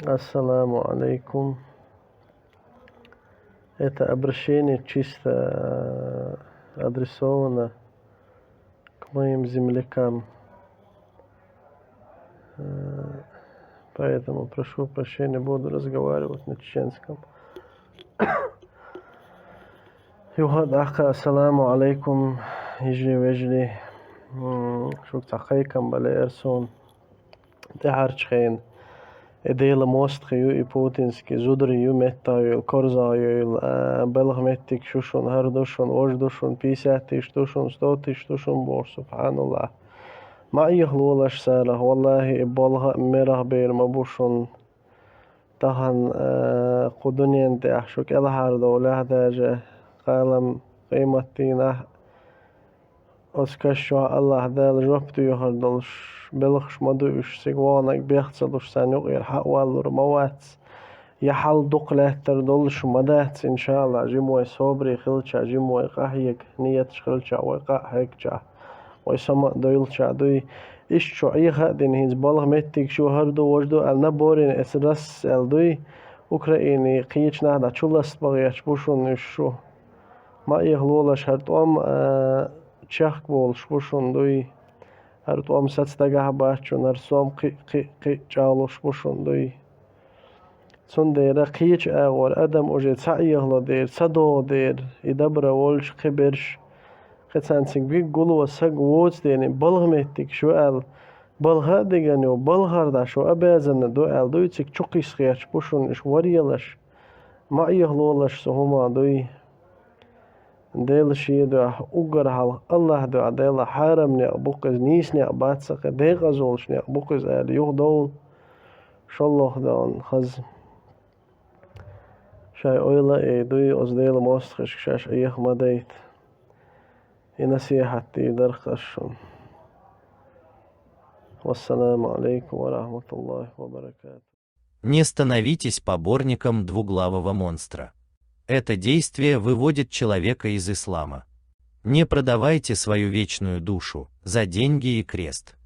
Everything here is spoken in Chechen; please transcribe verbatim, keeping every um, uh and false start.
Ассаламу алейкум. Это обращение чисто, э, адресовано к моим землякам. Э, Поэтому прошу прощения, буду разговаривать на чеченском. Юха дӀахо ассаламу алейкум, йижарий-вежарий. М, шуга цхьа кхайкам бале эр сона. ТӀаьхьарчу хенахь и Делан мостагӀий ю, и путинский зударий ю, меттахъйойла, корзагӀйойла, а, балха меттиг ю шуна, хӀара ду шуна, важа ду шуна, пятьдесят тысяч ду шуна, сто тысяч ду шуна бохуш, субхьаналлахӀ. Ма Ӏехалолаш царах, валлахӀи, и балха а, мерах бер ма бу шуна. Тахана, э, кху дуьнен тӀехь шу кӀелхьардовлехь даже, кхалам къематдийнахь, оцу каш чохь АллахӀ Дала жоп доьхур долуш, белхаш ма ду уьш, цига ваханарг бех ца луш, царна юкъера хьаъ валлур ма вац. Я хьал дукха лаьттар долуш ма дац, иншааллахӀ, жимой собаре хилча, жимой къахьега, ниеташ хилча, вай къа а хьегча. Вай сама а дойлуча дуй. Иштта шу Ӏеха а дина, хӀинца балха меттигаш ю, хӀара ду, важа ду аьлла, наборийн эцарас аьлла дуй. Украине кхечу нах дӀа чу ласта бан гӀерташ бу шуна уьш шу. Ма Ӏехалолаш, хӀара тӀом, а, чехка болуш бу шуна дуй. ХӀара тӀом саца дагахь а бац шуна, хӀара сом кхин а, кхин а, кхин а чӀагӀлуш бу шуна дуй. Цундела кхечу агӀор адам уже ца Ӏехало дера, ца догӀу дера, и дабра волчу кхин берш, кхин царна цига биг гуло саг воцу дела, балха меттиг шу аьлла, балха а дигана ю, балхара дӀа шу обязанна ду аьлла дуй, цига чу кхиссахеташ бу шуна уьш варелаш. Ма Ӏехалолаш со хӀума дуй. Дела шен дуьхьа, уггар хьалха АллахӀ дуьхьа, Дела хьарам некъ бу-кх иза, нийса некъ бац-кх и, декъаза волуш некъ бу-кх иза аьлла, юхадовла. ШолгӀа дан хаза. Шайн ойла а эр дуй, оцу Делан мостагӀашка шаьш Ӏеха ма дайта. И насихьат дийр дара-кх ас шуна. Вассаламу алейкум ва рахматуллахи ва баракатух. Не становитесь поборником двуглавого монстра. Это действие выводит человека из ислама. Не продавайте свою вечную душу за деньги и крест.